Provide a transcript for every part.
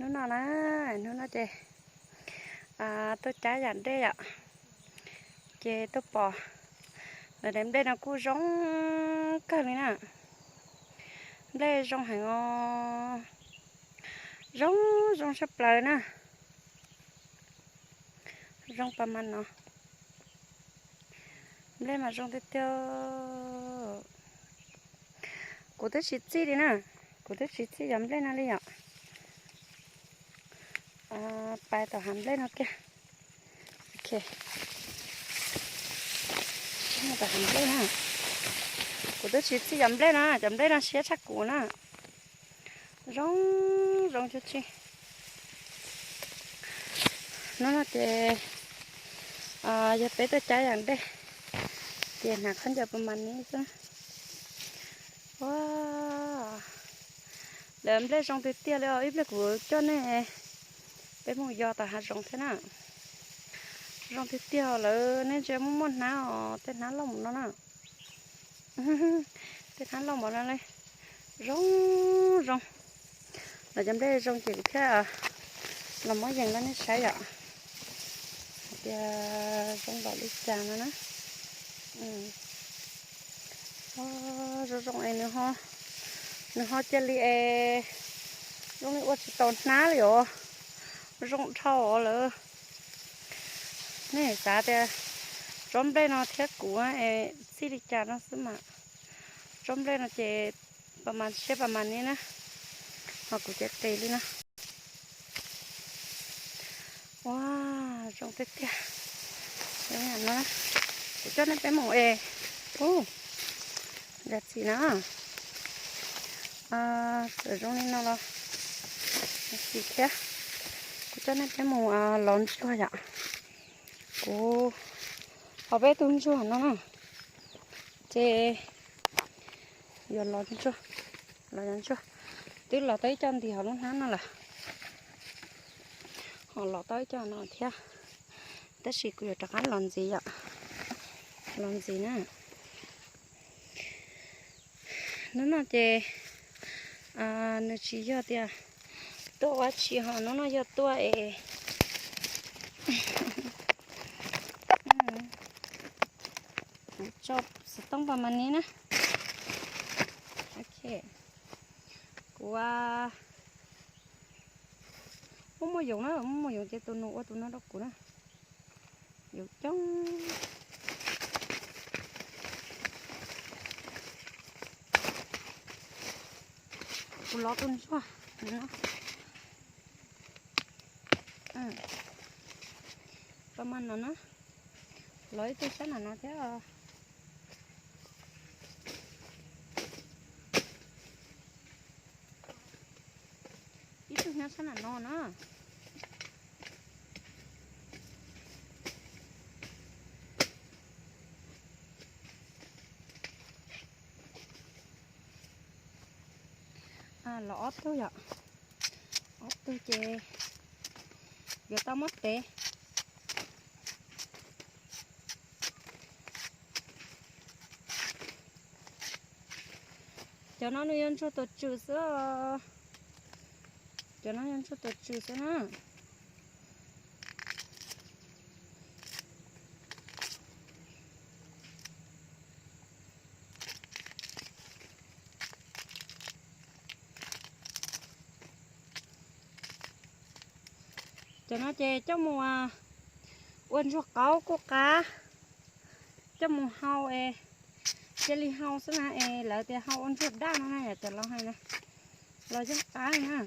Hnub no na, hnub no ces tuaj cab yam dej yom, ces tuaj pom lawv daim nplej no kuj zoo kawg li na. Nplej zoo heev os, zoo zoo tshaj plaws na. Zoo pas mas no, nplej mas zoo tiag tiag. Kuv twb tsis txij li na, kuv twb tsis txij yog nplej no li yom. Pais tom hav nplej no kiag. Ok, tom hav nplej na. Kuv twb tsis txij yog nplej no, cov nplej no siab tshaj kuv na. Zoo, zoo cuag tsi. Hnub no ces yog peb tuaj cab yam dej, ces hnav khaub ncaws pas mas ni xwb. Ua, lawv nplej zoo tiag tiag li os. Ib pliag kuv coj nej peb mus yos tom hav zoov thiab na. Zoo tiag tiag lawm, nej ntsia muaj muaj hnab os, tej hnab loj mus no na. Tej hnab loj mus no li, zoo zoo. Los cov nplej zoo ces kuv thiaj los muab yees rau nej saib yom, hais tias zoo npaum li cas no na. Zoo zoo es nws ho cia li es zoo li ua tsis tau hnab li os. Zoo dhau lawm. Nej xav tias tsob nplej no thiab kuv es txij li cas no xwb mas. Tsob nplej no ces pas mas siab pas mas ni na, ho kuv ces qis li na. Ua, zoo tiag tiag. Kuv coj nej peb mus es, ua, zam txim na. Txawm zoo li no los zam txim thiab. Kuv coj nej peb mus lov ntsuag yom. Kuv ho peb tug ntsuag no na, ces yuav lov ntsuag, lov ntsuag. Twb lov tau ib co nti hauv lub hnab no lawm, ho lov tau ib co no thiab, tab sis kuv yuav rov qab lov ntxiv yom, lov ntxiv na. Hnub no ces nws tsis yog tias tuaj ua tsi ho, hnub no yog tuaj es tso xov tooj pas mas ni na. Ok, kuv muaj muaj yoov na, muaj muaj yoov ces tus nus ua tus no rau kuv na. Yoov coob. Kuv lov tus ntsuag no, pas mas no na, lov ib tug sab nram no thiab. Ib tug nyob sab nram no na. Los ob tug yom, ob tug ces yuav tau muab tev. Cov no nws yog ntsuag tuam tswm xwb os. Cov no yog ntsuag tuam tswm xwb na. Cov no ces coj mus ua ntsuag qaub kuj qab, coj mus hau es cia li hau xwb na, es lawv tias hau ua ntsuag daj no na, yog cov laus hais na, los yog qab na.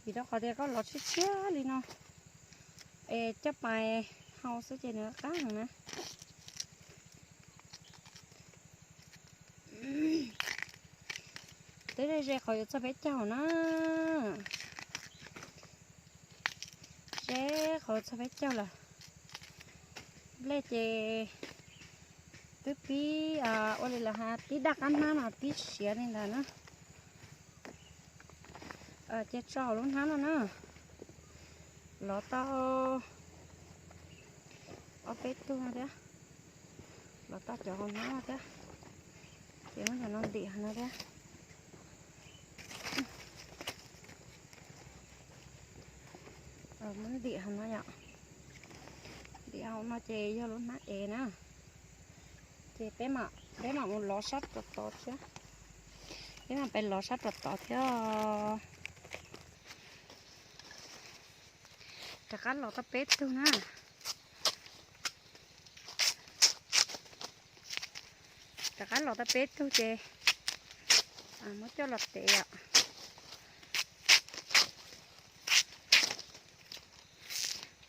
Vim rau qhov tias koj lov tshiab tshiab li no es coj pais hau xwb ces nws qab heev na. Twb ze ze qhov yuav txog peb caug na. Ze qhov txog peb caug lawm. Nplej ces twb pib ua li lawv hais tib daj qab hnab no tib siav li ntawd na. Ces tso hauv lub hnab no na. Lov tau ob peb tug no thiab. Lov tau cov hauv hnab no thiab. Ces muab cov no ntim hauv no thiab. Muab ntim hauv no yom. Ntim hauv no ces yog lub hnab ev na. Ces peb mam, peb mam mus lov sab rov tod thiab. Peb mam pais lov sab rov tod thiab. Rov qab los tau peb tug na. Rov qab los tau peb tug ces muab coj los tev yom.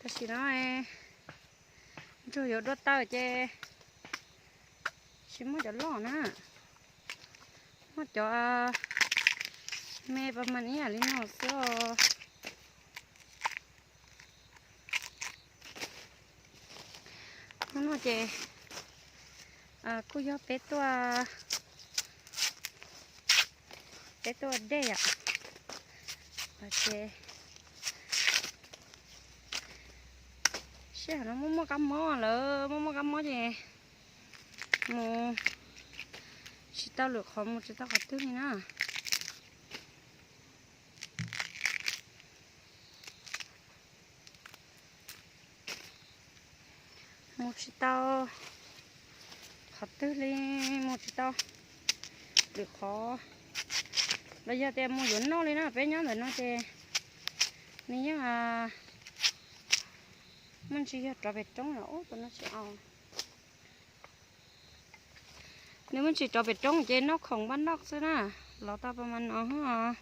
Tam sim no ntsuag yuav dua taw ces tsis muaj cov loj na, muaj cov me pas mas ib yam li no xwb os. Hnub no ces kuj yog peb tuaj, peb tuaj dej yom. Ces sij hawm no muaj muaj kab mob lawm, muaj muaj kab mob ces mus tsis tau lwm qhov, mus tsis tau qhov twg li na. Mus tsis tau qhov twg li, mus tsis tau lwm qhov. Los yog tias mus yuav noj li na, peb nyob ntawm no ces nws yeej muaj ntsis yog rov pem roob los ub tus no tsis aus. Nws muaj ntsis rov pem roob ces noj khoom npaj noj xwb na. Los tau pas mas no os.